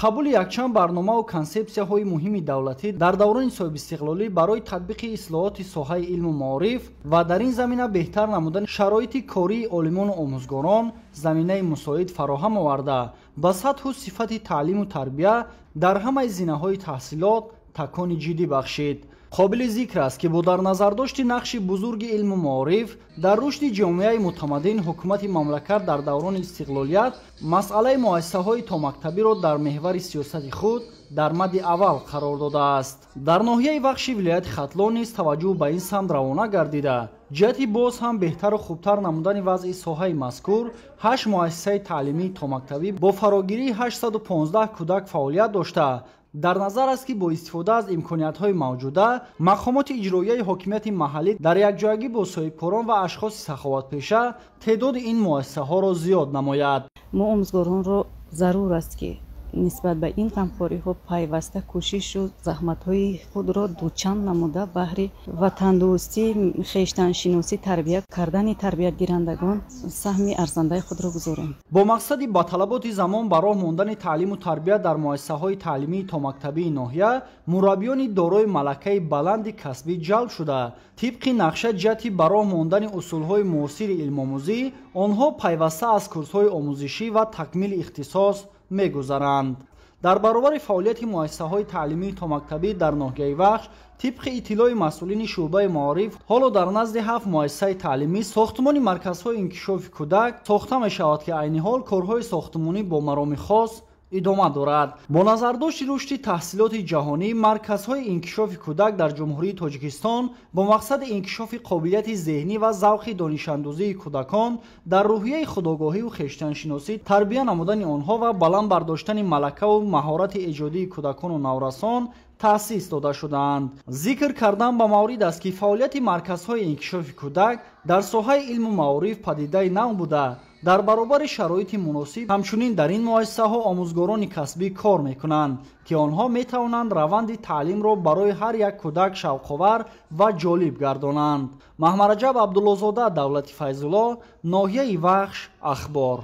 Қабули якчанд барномаву консепсияҳои муҳими давлатӣ дар даврони соҳибистиқлолӣ барои татбиқи ислоҳоти соҳаи илму маориф ва дар ин замина беҳтар намудани шароити кории олимону омӯзгорон заминаи мусоид фароҳам оварда, ба сатҳу сифати таълиму тарбия дар ҳамаи зинаҳои таҳсилот такони ҷиддӣ бахшид. Қобили зикр аст, ки бо дар назардошти нақши бузурги илму маориф дар рушди ҷомеаи мутамаддин, ҳукумати мамлакат дар даврони истиқлолият масъалаи муассисаҳои томактабиро дар меҳвари сиёсати худ дар мадди аввал қарор додааст. Дар ноҳияи Вахши вилояти Хатлон низ таваҷҷӯҳ ба ин самт равона гардида, ҷиҳати боз ҳам беҳтару хубтар намудани вазъи соҳаи мазкур 8 муассисаи таълимии томактабӣ бо фарогирии 815 кӯдак фаъолият дошта, дар назар аст, ки бо истифода аз имкониятҳои мавҷуда мақомоти иҷроияи ҳокимияти маҳаллӣ дар якҷоягӣ бо соҳибкорон ва ашхоси саховатпеша теъдоди ин муассисаҳоро зиёд намояд. Мо омӯзгоронро зарур аст, ки нисбат ба ин ғамхориҳо пайваста кӯшишу заҳматҳои худро дучанд намуда, баҳри ватандӯстӣ, хештаншиносӣ тарбия кардани тарбиятгирандагон саҳми арзандаи худро гузорем. Бо мақсади ба талаботи замон ба роҳ мондани таълиму тарбия дар муассисаҳои таълимии томактабии ноҳия, мураббиёни дорои малакаи баланди касбӣ ҷалб шуда, тибқи нақша ҷиҳати ба роҳ мондани усулҳои муосири илмомӯзӣ онҳо пайваста аз курсҳои омӯзишӣ ва такмили ихтисос мегузаранд. Дар баробари фаъолияти муассисаҳои таълимии томактабӣ дар ноҳияи Вахш, тибқи иттилои масъулини шӯъбаи маориф, ҳоло дар назди 7 муассисаи таълимӣ сохтмони марказҳои инкишофи кӯдак сохта мешавад, ки айни ҳол корҳои сохтмонӣ бо мароми хос идома дорад. Бо назардошти рушди таҳсилоти ҷаҳонӣ, марказҳои инкишофи кӯдак дар Ҷумҳурии Тоҷикистон бо мақсади инкишофи қобилияти зеҳнӣ ва завқи донишандӯзии кӯдакон дар рӯҳияи худогоҳиву хештаншиносӣ, тарбия намудани онҳо ва баланд бардоштани малакаву маҳорати эҷодии кӯдакону наврасон таъсис дода шудаанд. Зикр кардан ба маврид аст, ки фаъолияти марказҳои инкишофи кӯдак дар соҳаи илму маориф падидаи нав буда, дар баробари шароити муносиб ҳамчунин дар ин муассисаҳо омӯзгорони касбӣ кор мекунанд, ки онҳо метавонанд раванди таълимро барои ҳар як кӯдак шавқовар ва ҷолиб гардонанд. Маҳмараҷаб Абдуллозода, Давлати Файзулло, ноҳияи Вахш, Ахбор.